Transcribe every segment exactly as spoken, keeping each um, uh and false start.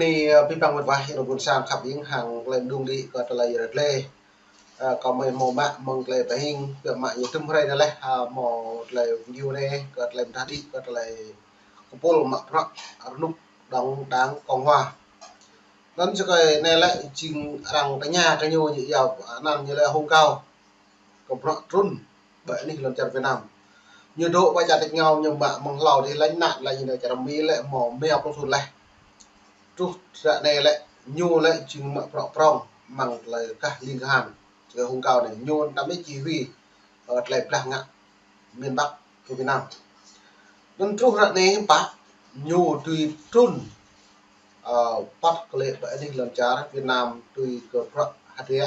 Anai, ơ, abih bang mĕt wa, ơ, ƀôn sang khăp ing hăng tơlơi mơđung đĭ kơ tơlơi ră lĕ. Ơ, kâo mơi hmâo mă mơ̆ng tơlơi pơhing, biă mă ñu tŭm hrơi anai lĕ, ơ, hmâo tơlơi video anai, kơ tơlơi pơdah đĭ, kơ tơlơi kơpul mă bruă rơnŭk đơ̆ng đảng Cộng hòa. Anŭn sơkai anai lĕ jing arăng tơña kơ ñu, ñu iâu anăn ñu lĕ Hồng Cao. Kơ bruă trŭn ƀơi anih lŏn čar Việt Nam. Ñu dŏ ƀơi čar tač rơngiao ñu mă mơ̆ng hlâo dih, laĭ anăn lĕ ñu nao čar Mi lĕ hmâo rơma pluh thŭn laih. Truh ră anai lĕ ñu lĕ jing mă bruă prŏng amăng tơlơi kah ling kahan. Sơkai Hồng Cao anai ñu tơmơi chỉ huy, ơ, tơlơi blah ngă miền Bắc kơ Việt Nam. Anŭn truh ră anai hiư̆m pă ñu tui trŭn, ơ, păt klĕ ƀơi anih lŏn čar Việt Nam tui kơ bruă hơdră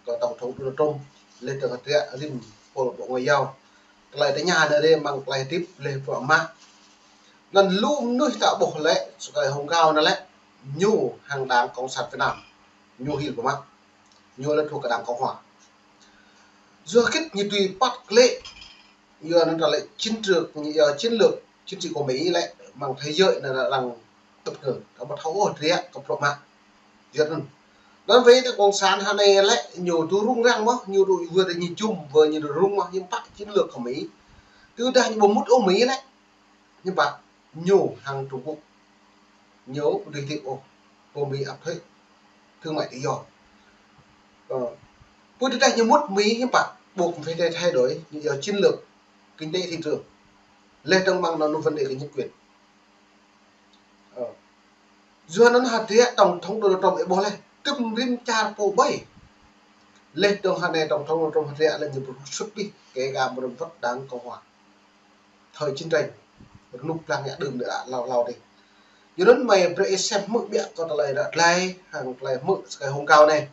kơ Tổng thống Donald Trump, laih dơ̆ng hơdră rĭm pôl Bộ Ngoại giao. Tơlơi tơña anai rai amăng tơlơi hơdip laih bruă mă. Anŭn lu mơnuih ta ƀuh lĕ, sơkai Hồng Cao anai lĕ, ñu hăng đảng Cộng sản Việt Nam, ñu hil pơmă, ñu lĕ thuộc kơ đảng Cộng hòa. Yua hơget ñu tui păt klĕ, yua anŭn ta lĕ chiến lược, ñu iâu chiến lược chính trị của Mỹ lĕ amăng thế giới anai lĕ arăng tŭp ngơ, ta ƀu thâo ôh hơdră kơ bruă mă. Yua anŭn. Anŭn wơ̆t ta Cộng sản hơnai lĕ ñu tŭ rŭng răng mơ̆, ñu tŭ wơ̆t ñu jum, wơ̆t ñu tŭ rŭng mơ̆, hiư̆m pă chiến lược của Mỹ. Tơdah ñu ƀu mŭt ôh Mi lĕ, hiư̆m pă ñu hăng Trung Quốc. Ñu ƀu dưi hơdip ôh, pơ Mi áp thuế, thương mại tự do. Ơ, pơ tơdah ñu mŭt Mi hiư̆m pă, buộc phải thay, thay đổi, ñu iâu chiến lược kinh tế thị trường. Laih dơ̆ng amăng anŭn vấn đề kơ nhân quyền. Ơ. Yua anŭn hơdră Tổng thống Donald Trump ih ƀuh laih, tŭm rĭm čar pô ƀai. Laih dơ̆ng hơnai Tổng thống Donald Trump hơdră lĕ ñu ƀu sut pih, kể cả ƀu rơm wơ̆t đảng Cộng hòa. Thời chiến tranh, rơnŭk blah ngă đưm đă hlâo hlâo dih. Yua anŭn mơi brơi ih sem hmư̆ biă kơ tơlơi ră glai, hăng tơlơi hmư̆ sơkai Hồng Cao anai.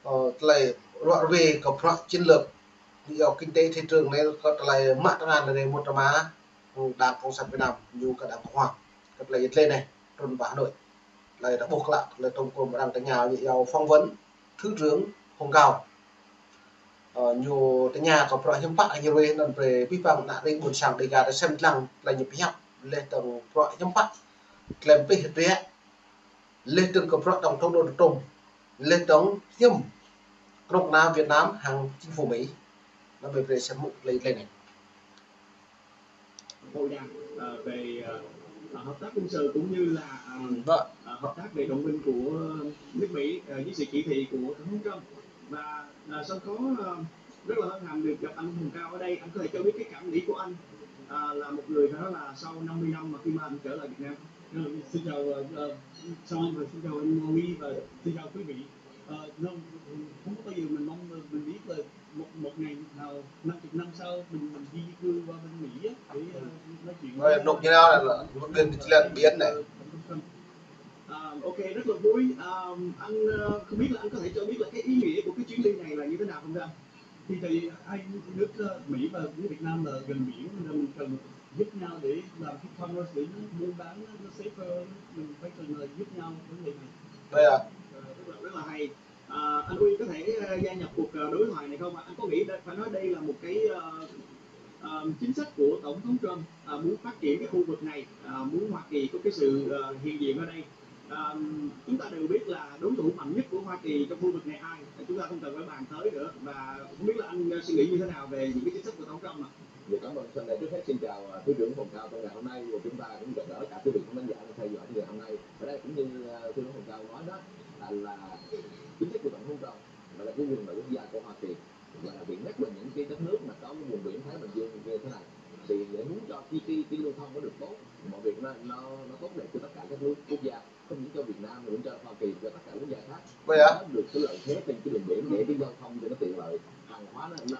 Ơ, tơlơi ruă rơwe kơ bruă chiến lược, ñu iâu kinh tế thị trường anai kơ tơlơi mă tơngan anai mŭt tơma, đảng Cộng sản Việt Nam, ñu kơ đảng Cộng hòa. Kơ tơlơi yơh tơlơi anai, trŭn pơ Hà Nội. Tơlơi ta ƀuh klă, tơlơi tŏng kơm arăng tơña ñu iâu phỏng vấn Thứ trưởng Hồng Cao. Ơ, ñu tơña kơ bruă hiư̆m pă ñu rơwe anŭn brơi abih bang ană ring ƀôn sang Dega ta sem lăng, tơlơi ñu pơhiăp, laih dơ̆ng bruă hiư̆m pă, tơlơi pih hơdră, laih dơ̆ng kơ bruă Tổng thống Donald Trump, laih dơ̆ng hiư̆m kơnuk kơna Việt Nam hăng chính phủ Mỹ. Anŭn mơi brơi sem hmư̆ tơlơi, tơlơi anai. Hội đàm, ờ, về, ờ, ờ, hợp tác quân sự cũng như là, ờ, Vâng. ờ, hợp tác về đồng minh của nước Mỹ, ờ, dưới sự chỉ thị của Tổng thống Trump. Và, ờ, sau đó, ờ, rất là hân hạnh được gặp anh Hồng Cao ở đây. Anh có thể cho biết cái cảm nghĩ của anh, ờ, là một người đó là sau năm mươi năm mà khi mà anh trở lại Việt Nam. Ờ, xin chào, ờ, ờ, Son và xin chào anh Ngô Ly và xin chào quý vị. Ờ, không, không có bao giờ mình mong, mình biết là một, một ngày nào, năm chục năm sau, mình, mình di cư qua bên Mỹ á, để, ờ, nói chuyện Rồi, với, nộp như nào là, ờ, là một bên Tổng thống Trump. À, ok, rất là vui. À, anh, ờ, không biết là anh có thể cho biết là cái ý nghĩa của cái chuyến đi này là như thế nào không thưa anh? Thì tại vì hai nước, ờ, Mỹ và với Việt Nam là gần biển, nên là mình cần giúp nhau để làm cái commerce, để nó buôn bán nó, nó safe hơn, mình phải cần là giúp nhau vấn đề này. Đây à. Ờ, rất là, rất là hay. À, anh Uy có thể, ờ, gia nhập cuộc, ờ, đối thoại này không ạ? Anh có nghĩ đây, phải nói đây là một cái, ờ, ờ, chính sách của Tổng thống Trump, ờ, muốn phát triển cái khu vực này, ờ, muốn Hoa Kỳ có cái sự, ờ, hiện diện ở đây. Ờ, chúng ta đều biết là đối thủ mạnh nhất của Hoa Kỳ trong khu vực này ai, chúng ta không cần phải bàn tới nữa. Và không biết là anh, ờ, suy nghĩ như thế nào về những cái chính sách của Tổng thống Trump ạ? Dạ, cảm ơn Sunday. Trước hết xin chào, à, Thứ trưởng Hồng Cao trong ngày hôm nay. Và chúng ta cũng gặp gỡ cả quý vị khán giả đang theo dõi trong ngày hôm nay. Ở đây cũng như, à, Thứ trưởng Hồng Cao nói đó, là, là chính sách của Tổng thống Trump và là cái quyền lợi quốc gia của Hoa Kỳ và là việc nhắc về những cái đất nước mà có cái vùng biển Thái Bình Dương như thế này thì để muốn cho cái, cái, cái lưu thông nó được tốt, mọi việc nó, nó, nó tốt đẹp cho tất cả các nước quốc gia, không những cho Việt Nam mà cũng cho Hoa Kỳ, cho tất cả quốc gia khác. Vậy hả? Có được cái lợi thế trên cái đường biển để cái giao thông cho nó tiện lợi, hàng hóa nó, nó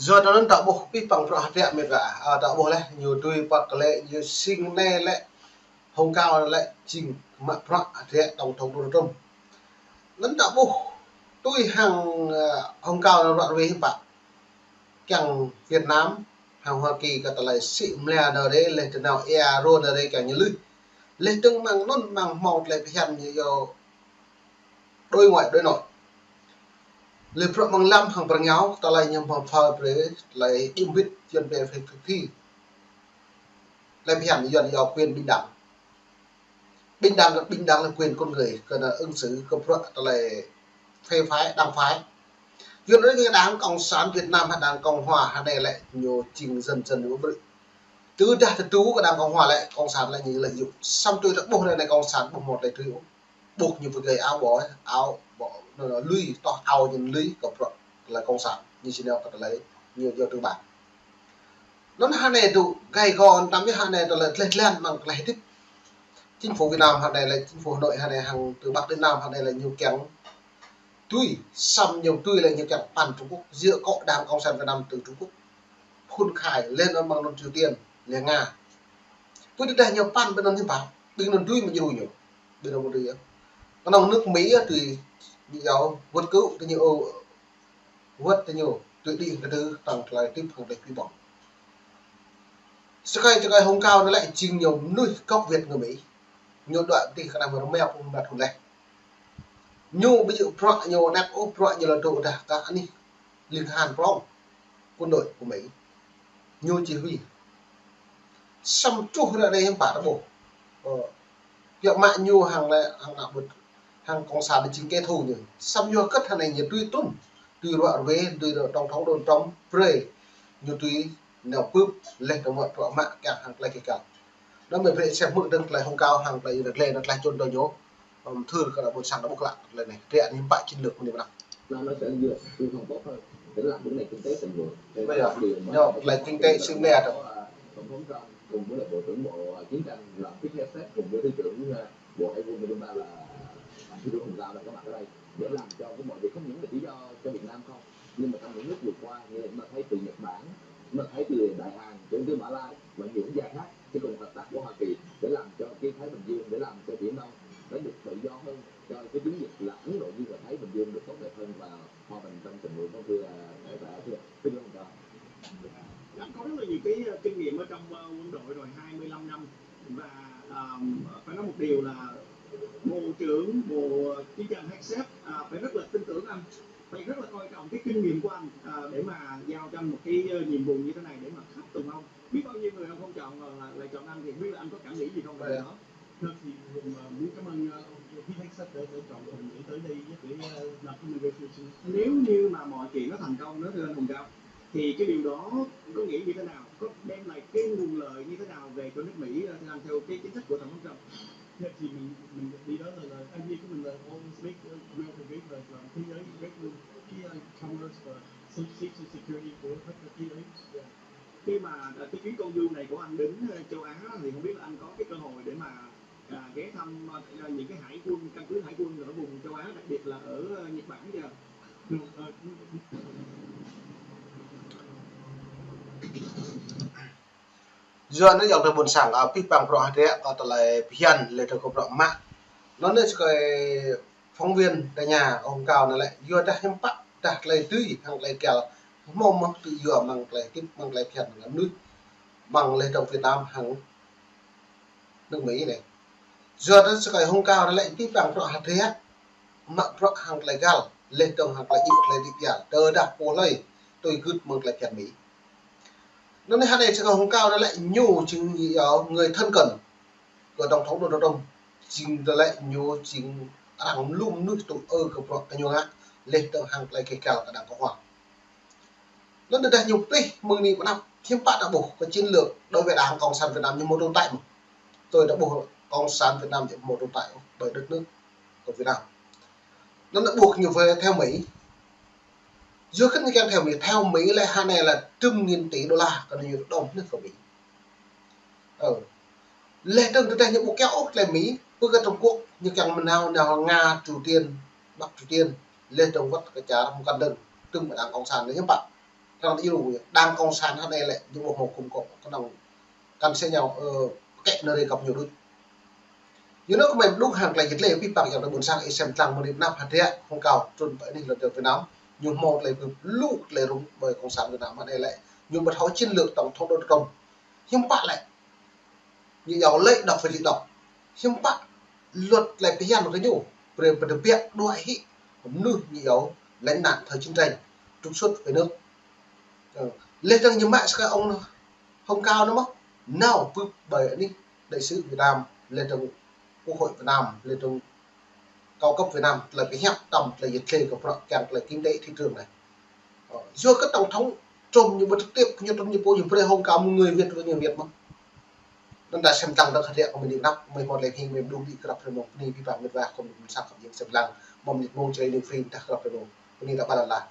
Yua anŭn ta ƀuh abih bang bruă hơdră mĕt wa, ơ, ta ƀuh laih, ñu tui păt klĕ, ñu sing anai lĕ, Hồng Cao lĕ, jing mă bruă hơdră Tổng thống Donald Trump. Anŭn ta ƀuh, tui hăng, ơ, Hồng Cao anŭn ruă rơwe hiư̆m pă. Kiăng Việt Nam, hăng Hoa Kỳ kơ tơlơi sĭ mlia nao rai, laih dơ̆ng nao ia rô nao rai kiăng ñu lui. Laih dơ̆ng amăng anŭn amăng hmâo tơlơi phiăn ñu iâu đối ngoại đối nội. Laih bruă amăng lăm hăng pơ rơngiao, tơlơi ñu hmâo phơi brơi, tơlơi đim bit, Yuan brơi phải thực thi. Tơlơi phiăn Yuan iâu quyền bình đẳng. bình đẳng, bình đẳng là quyền con người, kơ anŭn ứng xử kơ bruă tơlơi phe phái, đảng phái. Yua anŭn đảng Cộng sản Việt Nam hăng đảng Cộng hòa hơnai lĕ ñu jing dần dần ñu ƀrư̆. Tơdah tơdu kơ đảng Cộng hòa lĕ, Cộng sản lĕ ñu lợi dụng. Samơ̆ tui ta ƀuh anai, Cộng sản ƀu hmâo tơlơi tui ôh. Ƀuh ñu pơgơi ao ƀô̆, ao ƀô̆, anŭn lui tŏh ao ñu lui kơ bruă tơlơi Cộng sản. Ñu či nao kơ tơlơi ñu yua tơƀă. Anŭn hơnai tŭ gai gŏ tơm yơh hơnai tơlơi tleh tlan mơ̆ng tơlơi hơdip. Chính phủ Việt Nam hơnai lĕ, chính phủ Hà Nội hơnai hăng tơƀă Việt Nam hơnai lĕ ñu kiăng tui, samơ̆ ñu tui lĕ ñu kiăng păn Trung Quốc, yua kơ đảng Cộng sản Việt Nam tui Trung Quốc phun khai, lĕ anŭn mơ̆ng anŭn Triều Tiên, lĕ Nga. Pơ tơdah ñu păn ƀing anŭn hiư̆m pă, ƀing anŭn tui mơ̆ ñu ñu. Ƀing anŭn tui yơh. Kơnơ̆ng nước Mỹ tui ñu yua wơ̆t kơ tui ñu, wơ̆t tui ñu tui đĭ kơ tơ̆ tăng tơlơi tip hăng tơlơi pơƀong. Sơkai sơkai Hồng Cao anai lĕ jing ñu mơnuih gốc Việt người Mỹ. Ñu đuaĭ pơtih kơ anăm rơmeo pơm ƀat hŭn leh. Ñu ƀu djơ̆ bruă ñu năp ôh, bruă ñu lĕ dŏ dah kơ anih ling han prong, quân đội của Mỹ. Ñu chỉ huy. Samơ̆ truh ră anai hiư̆m pă ta ƀuh. Ơ, yua mă ñu hăng lĕ, hăng ană ƀut, hăng Cộng sản jing kẻ thù ñu. Samơ̆ yua hơget hơnai ñu tui tŭn, tui ruă ruê, tui tổng thống Donald Trump, brơi ñu tui nao bưp, leh tơmă bruă mă kiăng hăng tơlơi kơkal. Anŭn mơ̆ brơi sem hmư̆ dơ̆ng tơlơi Hồng Cao hăng tơlơi rơglê anŭn tơlơi čun tui ñu. Ừm, thưa kơ ƀôn sang ta ƀuh klă tơlơi anai. Tơlơi anai hiư̆m pă chiến lược mơ̆ng anai ƀă anăp. Là nó sẽ dựa sự thành công hơn để làm cái này kinh tế thịnh vượng. Bây giờ, điều mà nó, tơlơi kinh tế sự nghe rồi. Tổng thống Trump cùng với lại Bộ trưởng Bộ Chiến tranh là Pete Hegseth cùng với Thứ trưởng, ờ, Bộ Hải quân Việt Nam là Thứ trưởng Hồng Cao đang có mặt ở đây để làm cho cái mọi việc, không những là chỉ do cho Việt Nam không, nhưng mà trong những nước vừa qua, như chúng ta thấy từ Nhật Bản, chúng ta thấy từ Đại Hàn, từ, từ Mã Lai và nhiều quốc gia khác sẽ cùng hợp tác của Hoa Kỳ để làm cho cái Thái Bình Dương, để làm cho Biển Đông nó được tự do hơn, cho cái chiến dịch là Ấn Độ Dương và Thái Bình Dương được tốt đẹp hơn và hòa bình trong thịnh vượng, không thưa, ờ, đại tá, thưa, thưa ông Trần. Anh có rất là nhiều cái, ờ, kinh nghiệm ở trong, ờ, quân đội rồi, hai mươi lăm năm. Và, ờ, phải nói một điều là Bộ trưởng Bộ Chiến tranh Hegseth, à, phải rất là tin tưởng anh. Phải rất là coi trọng cái kinh nghiệm của anh, à, để mà giao cho anh một cái, ờ, nhiệm vụ như thế này để mà tháp tùng ông. Biết bao nhiêu người ông không chọn mà lại, lại chọn anh thì không biết là anh có cảm nghĩ gì không về điều đó? Thật thì, ờ, muốn cảm ơn, ờ, ông Pete Hegseth đã, đã chọn Thuận để tới đây với cái, ờ, làm cái negotiation. Nếu như mà mọi chuyện nó thành công đó, thưa anh Hồng Cao, thì cái điều đó có nghĩa như thế nào? Có đem lại cái nguồn lợi như thế nào về cho nước Mỹ, ờ, thưa anh, theo cái chính sách của Tổng thống Trump? Thì mình, mình đi đó là, là idea của mình là always make, uh, America great, là làm thế giới great luôn. Cái, uh, commerce và se-, safety security của hết thế giới. Yeah. Khi mà, à, cái chuyến công du này của anh đến, ờ, châu Á thì không biết là anh có cái cơ hội để mà, à, ghé thăm, à, những cái hải quân, căn cứ hải quân ở vùng châu Á, đặc biệt là ở, ờ, Nhật Bản chưa? Yua anŭn yơh tơlơi ƀôn sang, ơ, pih păng bruă hơdră, ơ, tơlơi phiăn, lĕ tơlơi kơ bruă mă. Anŭn anai sơkai phóng viên tơña Hồng Cao anai lĕ, yua dah hiư̆m pă, dah tơlơi tui, hăng tơlơi kơkal, hmâo mơ̆ tui yua mơ̆ng tơlơi tip, mơ̆ng tơlơi phiăn, mơ̆ng anŭn, mơ̆ng lĕ tơ̆ng Việt Nam, hăng nước Mỹ anai. Yua dah sơkai Hồng Cao anai lĕ, pih păng bruă hơdră, mă bruă hăng tơlơi kơkal, lĕ tơ̆ng hăng tơlơi djik, tơlơi djik djal, tơdah pô hlơi tui gưt mơ̆ng tơlơi phiăn Mỹ. Anŭn anai hơnai sơkai Hồng Cao anai lĕ ñu jing yua người thân cận kơ Tổng thống Donald Trump. Jing tơlơi ñu jing arăng mlum mơnuih tŭ ư kơ bruă kơ ñu ngă, lĕ tơ̆ng hăng tơlơi kơkal kơ đảng Cộng hòa. Anŭn tơdah ñu pih mơ̆ng anai ƀă anăp, hiư̆m pă ta ƀuh kơ chiến lược đối với đảng Cộng sản Việt Nam ñu hmâo tồn tại mơ̆. Tui ta ƀuh Cộng sản Việt Nam ñu hmâo tồn tại ôh, bởi đất nước của Việt Nam. Anŭn ta ƀuh ñu phải theo Mỹ. Yua hơget ñu kiăng theo Mỹ, theo Mỹ lĕ hơnai lĕ tơm nghìn tỷ đô la, kơ ñu đom hơnai kơ Mỹ. Ơ. Lĕ tơ̆ng tơdah ñu ƀu kiăng ôh tơlơi Mỹ, pơ kơ Trung Quốc, ñu kiăng mơnao nao Nga, Triều Tiên, Bắc Triều Tiên, lĕ tơ̆ng wơ̆t kơ čar mơkăn dơ̆ng, tơ̆ng đảng Cộng sản anai hiư̆m pă. Tơ̆ng ta iâu, đảng Cộng sản hơnai lĕ, ñu ƀu hmâo gum gôp, kơnơ̆ng kăn sĭ ñu, ơ, kĕ nao rai găp ñu đôč. Yua anŭn kơmơi mơdung hăng tơlơi jĕt lĕ pih păng yua tơlơi ƀôn sang ih sem lăng mơ̆ng anai ƀă anăp hơdră Hồng Cao trŭn pơ anih lŏn čar Việt Nam. Ñu hmâo tơlơi bưp lu tơlơi rŭng ƀơi Cộng sản Việt Nam hơnai lĕ. Ñu ƀu thâo chiến lược Tổng thống Donald Trump. Hiư̆m pă lĕ. Ñu yua lĕ độc và dị độc. Hiư̆m pă luật lĕ phiăn kơ ñu. Brơi pơtơbiă đuaĭ hĭ mơnuih ñu yua lánh nạn thời chiến tranh, trục xuất về nước. Ơ, lĕ tơ̆ng ñu mă sơkai ông Hồng Cao anai mơ̆. Nao bưp ƀơi anih đại sứ Việt Nam lĕ tơ̆ng Quốc hội Việt Nam, lĕ dong cao cấp Việt Nam, tơlơi pơhiăp tơm tơlơi yet lĕ kơ prăk kiăng tơlơi kinh tế thị trường anai. Ơ, yua kơ tổng thống Trump ñu ƀu trực tiếp, ñu Trump ñu pô ñu brơi hông kơ mơ̆ng người Việt với người Việt mơ̆n. Anŭn đa sem lăng dong hơdră kơ mơ̆ng anăp, mơ̆ng hmâo lĕ hing mơ̆ng đu đĭ krăp rơmông, bơni ƀing ƀă mĕt wa khŏm mơ̆ng săk khăp yang sem lăng, mơ̆ng mơnit mông čơlơi ning free, dah krăp rơmông, bơni ta ƀă lăn la.